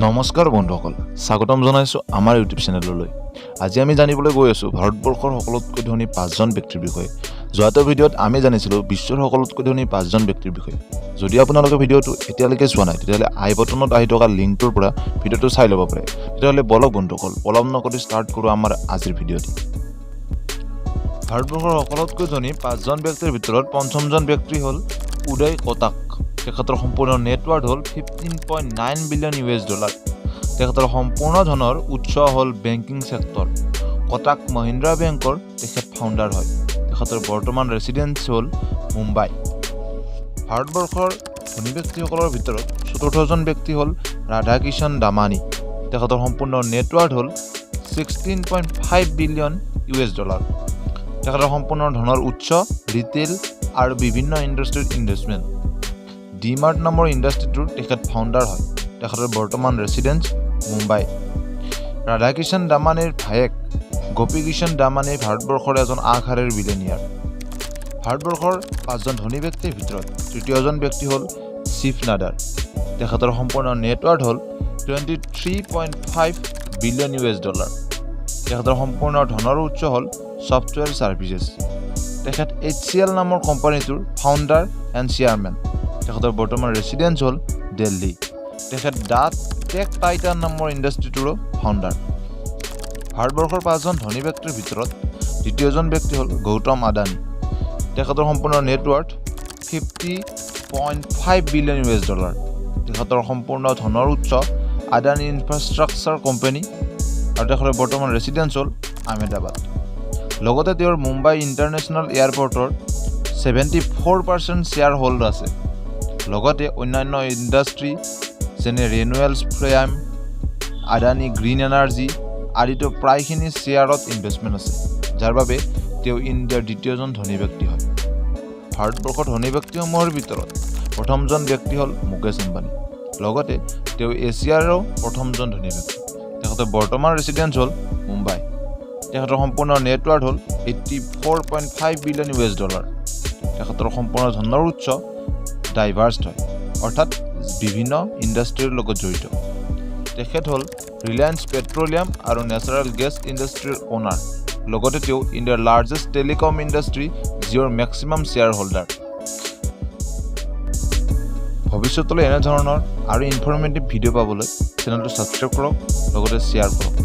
নমস্কাৰ বন্ধুসকল, স্বাগতম জনাইছোঁ আমাৰ ইউটিউব চেনেললৈ। আজি আমি জানিবলৈ গৈ আছোঁ ভাৰতবৰ্ষৰ সকলোতকৈ ধনী পাঁচজন ব্যক্তিৰ বিষয়ে। যোৱাটো ভিডিঅ'ত আমি জানিছিলোঁ বিশ্বৰ সকলোতকৈ ধনী পাঁচজন ব্যক্তিৰ বিষয়ে। যদি আপোনালোকে ভিডিঅ'টো এতিয়ালৈকে চোৱা নাই, তেতিয়াহ'লে আই বটনত আহি থকা লিংকটোৰ পৰা ভিডিঅ'টো চাই ল'ব পাৰে। তেতিয়াহ'লে বলক বন্ধুসকল, পলম নকৰি ষ্টাৰ্ট কৰোঁ আমাৰ আজিৰ ভিডিঅ'টি। ভাৰতবৰ্ষৰ সকলোতকৈ ধনী পাঁচজন ব্যক্তিৰ ভিতৰত পঞ্চমজন ব্যক্তি হ'ল উদয় কোটাক। তেখেতৰ সম্পূৰ্ণ নেটৱৰ্থ হ'ল 15.9 billion US dollar। তেখেতৰ সম্পূৰ্ণ ধনৰ উৎস হ'ল বেংকিং ছেক্টৰ। কোটাক মহিন্দ্ৰা বেংকৰ তেখেত ফাউণ্ডাৰ হয়। তেখেতৰ বৰ্তমান ৰেচিডেঞ্চ হ'ল মুম্বাই। ভাৰতবৰ্ষৰ ধনী ব্যক্তিসকলৰ ভিতৰত চতুৰ্থজন ব্যক্তি হ'ল ৰাধাকিষণ দামানী। তেখেতৰ সম্পূৰ্ণ নেটৱৰ্থ হ'ল 16.5 billion US dollar। তেখেতৰ সম্পূৰ্ণ ধনৰ উৎস ৰিটেইল আৰু বিভিন্ন ইণ্ডাষ্ট্ৰীত ইনভেষ্টমেণ্ট। ডি মাৰ্ট নামৰ ইণ্ডাষ্ট্ৰিটোৰ তেখেত ফাউণ্ডাৰ হয়। তেখেতৰ বৰ্তমান ৰেচিডেঞ্চ মুম্বাই। ৰাধাকিষণ দামানীৰ ভায়েক গোপীকিষণ দামানী ভাৰতবৰ্ষৰ এজন আগশাৰীৰ বিলিয়নিয়াৰ। ভাৰতবৰ্ষৰ পাঁচজন ধনী ব্যক্তিৰ ভিতৰত তৃতীয়জন ব্যক্তি হ'ল শিৱ নাদাৰ। তেখেতৰ সম্পূৰ্ণ নেটৱৰ্থ হ'ল 23.5 billion US dollar। তেখেতৰ সম্পূৰ্ণ ধনৰ উৎস হ'ল ছফ্টৱেৰ ছাৰ্ভিচেছ। তেখেত এইচ চি এল নামৰ কোম্পানীটোৰ ফাউণ্ডাৰ এণ্ড চেয়াৰমেন। তেখেতৰ বৰ্তমান ৰেচিডেঞ্চ হ'ল দিল্লী। তেখেত the tech Titan নামৰ ইণ্ডাষ্ট্ৰিটোৰো ফাউণ্ডাৰ। ভাৰতবৰ্ষৰ পাঁচজন ধনী ব্যক্তিৰ ভিতৰত দ্বিতীয়জন ব্যক্তি হ'ল গৌতম আদানী। তেখেতৰ সম্পূৰ্ণ net worth 50.5 billion US dollar। তেখেতৰ সম্পূৰ্ণ ধনৰ উৎস আদানী ইনফ্ৰাষ্ট্ৰাকচাৰ কোম্পানী আৰু তেখেতৰ বৰ্তমান ৰেচিডেঞ্চ হ'ল আহমেদাবাদ। লগতে তেওঁৰ মুম্বাই ইণ্টাৰনেশ্যনেল এয়াৰপৰ্টৰ 74% শ্বেয়াৰ হোল্ড আছে। লগতে অন্যান্য ইণ্ডাষ্ট্ৰী যেনে ৰেনুৱেলছ ফ্ৰেম, আদানী গ্ৰীণ এনাৰ্জি আদিতো প্ৰায়খিনি শ্বেয়াৰত ইনভেষ্টমেণ্ট আছে, যাৰ বাবে তেওঁ ইণ্ডিয়াৰ দ্বিতীয়জন ধনী ব্যক্তি হয়। ভাৰতবৰ্ষৰ ধনী ব্যক্তিসমূহৰ ভিতৰত প্ৰথমজন ব্যক্তি হ'ল মুকেশ আম্বানী। লগতে তেওঁ এছিয়াৰো প্ৰথমজন ধনী ব্যক্তি। তেখেতৰ বৰ্তমান ৰেচিডেঞ্চ হ'ল মুম্বাই। তেখেতৰ সম্পূৰ্ণ নেটৱৰ্থ হ'ল 84.5 billion US dollar। তেখেতৰ সম্পূৰ্ণ ধনৰ উৎস ডাইভাৰ্ছ হয়, অৰ্থাৎ বিভিন্ন ইণ্ডাষ্ট্ৰীৰ লগত জড়িত। তেখেত হ'ল ৰিলায়েন্স পেট্ৰলিয়াম আৰু নেচাৰেল গেছ ইণ্ডাষ্ট্ৰীৰ অ'নাৰ। লগতে তেওঁ ইণ্ডিয়াৰ লাৰ্জেষ্ট টেলিকম ইণ্ডাষ্ট্ৰী জিঅ'ৰ মেক্সিমাম শ্বেয়াৰ হোল্ডাৰ। ভৱিষ্যতলৈ এনেধৰণৰ আৰু ইনফৰ্মেটিভ ভিডিঅ' পাবলৈ চেনেলটো ছাবস্ক্ৰাইব কৰক, লগতে শ্বেয়াৰ কৰক।